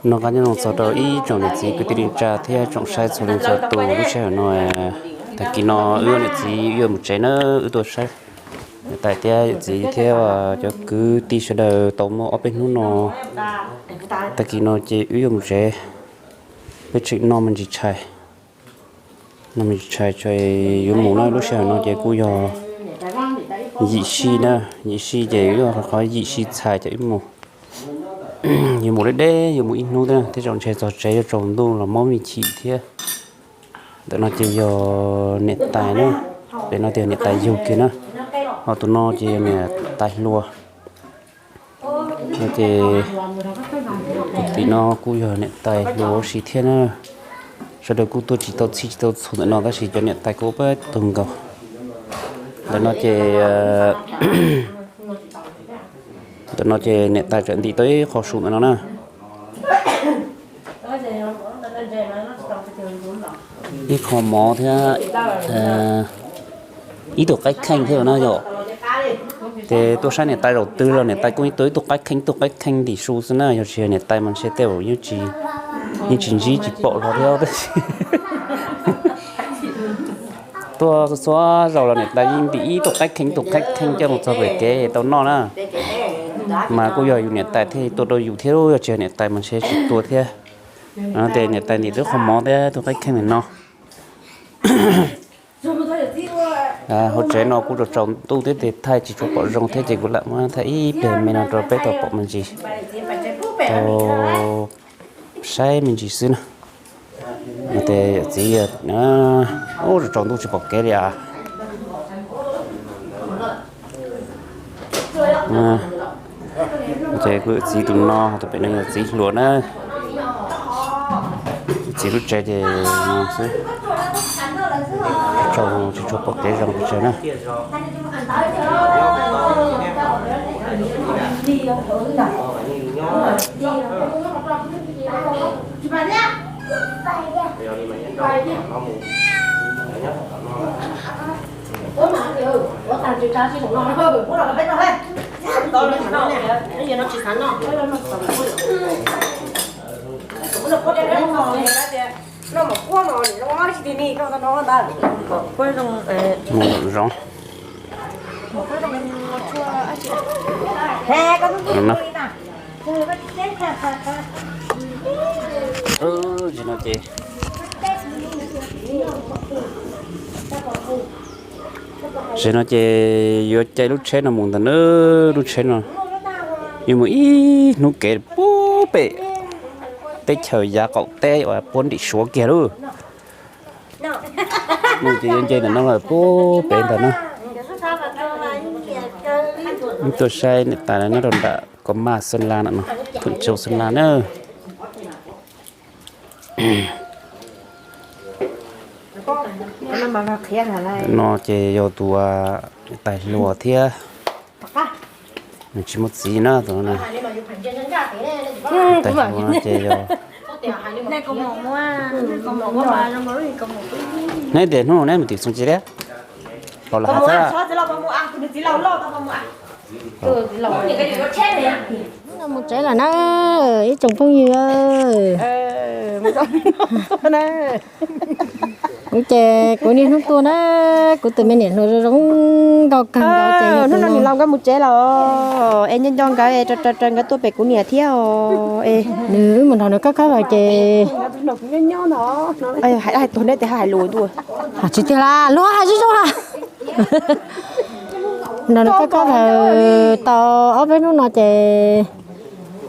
Noj qab nyob zoo txog rau ib tsoom niam txiv kwv tij neej tsa thiab tsoom saib txhua leej txhua tus lub sij hawm no. Tag kis no wb niam txiv wb yuav mus tsev na, wb tuaj saib niam tais thiab yawm txiv thiab cov kwv tij sawv daws tau muaj ob peb hnub no. Tag kis no ces wb yuav mus tsev, peb tseem noj me ntsis tshais, noj me ntsis tshais tso yuav mus na. Lub sij hawm no ces kuj yog yim sij na, yim sij ces yog qhov yim sij txhais ces wb mus. Yuav mus deb deb, yuav mus ib hnub thiab, tej zaum ntshe txog tsev yuav tsaus ntuj los mob me chim thiab. Ntawm no ces yog niam tais na, pem no tias niam tais yug kiag na, ho tus no ces yog niam tais hluas. No ces tus tim no kuj yog niam tais hluas ua si thiab na. Sawv daws kuj tuaj tsis tau txhij tsis tau txhua ntawm no tab sis cov niam tais kuj pab tug nkaus. Ntawm no ces, ntawm no ces niam tais tseem ntim tau ib qho su ntawm no na. Ib qho mov thiab ib tug qaib kheej thiab na yom. Ces tuaj saib niam tais zaum twg los niam tais kuj tua ib tug qaib kheej, ib tug qaib kheej ntim su xwb na. Yog tsis yog niam tais mas ntshe tej zaum yeej tsis ntsib tsis pom hlo thiab tab sis tuaj txhua zaus los niam tais yeej ntim ib tug qaib kheej, ib tug qaib kheej coj mus txog pem kev tau noj na. Mas kuj yog yus niam tais thiaj tua rau yus thiab, yog tsis yog niam tais mas ntshe tsis tua thiab. Ces niam tais ntim tau ib qho mov thiab ib tug qaib kheej ntawm no. Hauv tsev no kuj tsaus tsaus ntuj thiab ces thaij tsis tshua pom zoo thiab ces kuv lam muab thaij ib pliag me no rau peb tau pom me ntsis, tau saib me ntsis xwb na. Ces yawm txiv, ub, tsaus tsaus ntuj tsis pom kev li as. Ces kuv yawm txiv tus no, tus pem no yog txiv hluas na. Txiv lub tsev ces no xwb, tsaus tsis tshua pom kev zoo pes tsawg na. Mus zoo. Tam sim no ces yuav caij lub tsheb no mus ntag na. Lub tsheb no yuav mus ib hnub kev puag pem teb chaws yav qaum teb uas puag nram Suav kiag lauj. Mus ces yuav nce ntawm no lawm puag pem ntawm no. Tuaj saib niam tais nyob rau nram Kos Maj Xeeb Las no, Thuam Tsau Xeeb Las na. No ces yog tus niam tais hluas thiab, nws tsis muaj txiv na tus no. Niam tais hluas no ces yog, neb tias hnub no neb mus tim Xoo Ci thiab, los lam has txab. Hnub no mus tsev lawm na, ib tsoom phooj ywg. Kuv ces kuv niaj hnub tuaj na, kuv tus me niam hluas zoo zoo nkauj kawg nkaus ces hnub no nws laus nkauj mus tsev lawm es nco nco nkawd es raws raws nkawd tuaj pem kuv niam thiab os. Nws wb mus nrog nws khawb khawb lawm ces hais tuag neb tias hais lus ntuj, tsis tiag las luag hais zoo zoo a. Nrog nws khawb khawb lawm tau ob peb hnub no ces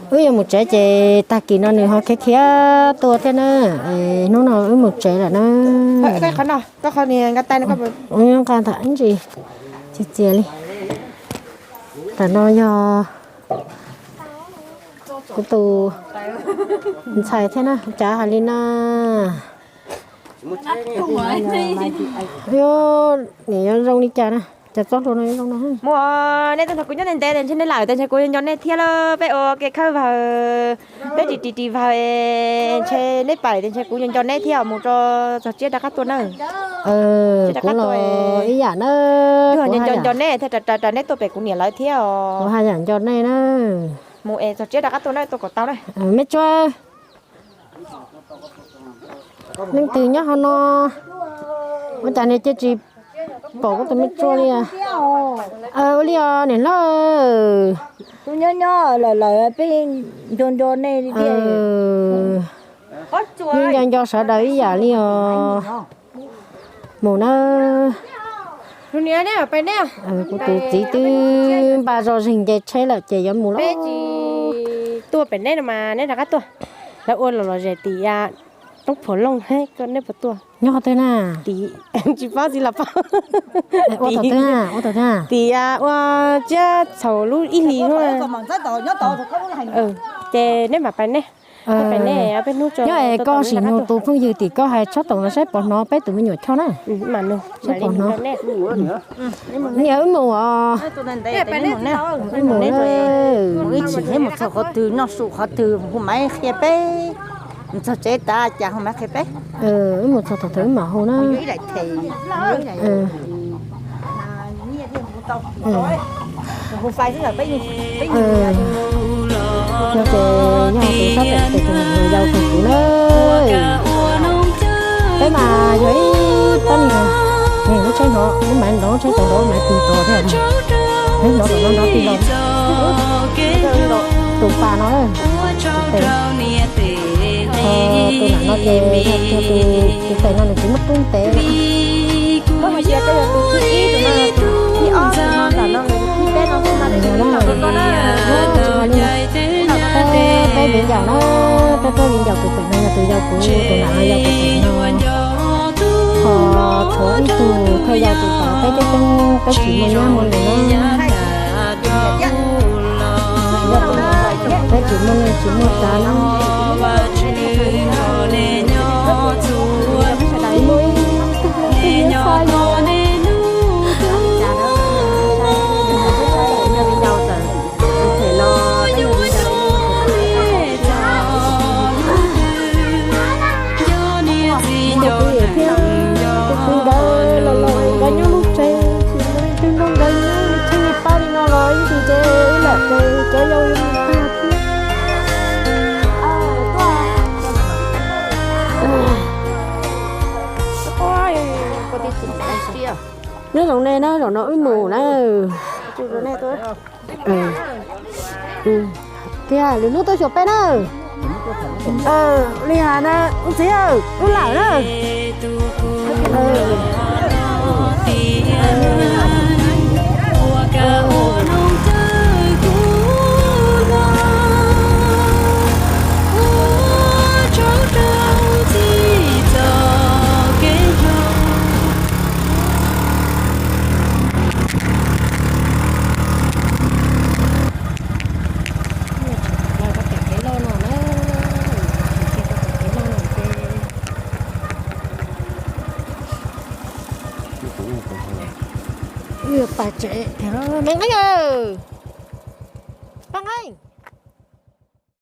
wb yuav mus tsev ces tag kis no nws ho khiav khiav tuaj thiab na. Hnub no wb mus tsev lawm na. Nqa ntawm ib ntsis txias txias li. Tam no yog kuv tus ntxhais thiab na, cas hais li na. Nim yuav zoo li cas na. Cas txob hlua no zoo no. Muaj, nej tuaj nrog kuv nyob ntev ntev ces ntshe nej lawm ces ntshe kuv yuav nco nej thiab lauj. Peb ua kev khawb vawg, peb ris ris ris vawg, ntshe nej pais ces ntshe kuv yuav nco nej thiab os. Mus tso txog tsiab rov qab tuaj na. Kuv los ib yam na. Nco nco nej thiab, ras ras nej tuaj pem kuv niam lawv thiab os. Kuv haj yam nco nej na. Mus es txog tsiab rov qab tuaj na, tuaj kom tau na. Me Tsua, leej twg nyob hauv no? Ua cas niag cia tsis pom kuv tus me Tsua li? Ua li os niam hlob. Nyob nyob lawm lawm peb nco nco nej li tiag. Nco nco sawv daws ib yam li os. Mus na. Kuv tus txiv twb npaj zoj zeeg nce tsheb lawm ces yuav mus lawm. Tuaj pem neb no mas neb rov qab tuaj. Lawv ua los los zem tim Toob Phuam Looj, neb puas tuaj? Nyob qhov twg na? Tim, tsis paub txiv los paub. Ua thaum twg na? Ua thaum twg na? Tim ua tsiab txhaum lub ib hlis. Ces neb mam pais neb. Nyob es koj sim nug tus phooj ywg tim koj hais tshab toom no saib puas hnov peb tus me nyuam choj na. Saib puas hnov. Niam wb mus os. Wb mus, mus ib chim thiab mus txog qhov twg noj su qhov twg hu maiv qhia peb. Mus txog tsev tas cas hu maiv qhia peb. Wb mus txog thaum twg wb mam hu na. No ces yog tus sab pem tes tus yau tus kuv na. Peb mas yog ib pab me nyuam, lub tsheb hnov lub maiv nrov, tsheb tau nrov maiv tig tod thiab. Peb hnov tom no nrov tig los. Tus pas no, tus tes, tus nam no ces yog tus tes no nws tsis muaj qub ntev. Koj hais tias koj yog tus thib ib, tus no yog tus thib ob, tus no nram no nws tus thib peb no xwb mas. Peb viv ncaus na, peb peb viv ncaus tus pem no yog tus yau kuv, tus nam no yog tus pem no. Ho tshuav ib tug thawj yau tus pem peb coob coob peb tsis muaj nyab muaj nus na. Peb tsis muaj neej tsis muaj tsav na. Muaj ib tug twg yuav xa yus. Tus kwv thiab tus kwv nkawd los los nkawd nyob lub tsev, tsis muaj leej twg nrog nkawd nyob, tsheb pab li no los ib ntsis ces wb lam ces cov yau li mus tag thiab. Nyob zoo nej na, zaum no wb mus na. Tiag, lwm hnub tuaj xyuas peb na. Li has na, ub txiv, wb lawm na. Los rau pem kev loj no na, tsis tau pem kev loj no ces wb yuav pais tsev tiag. Me Nqeeb, Paj Nqeeb.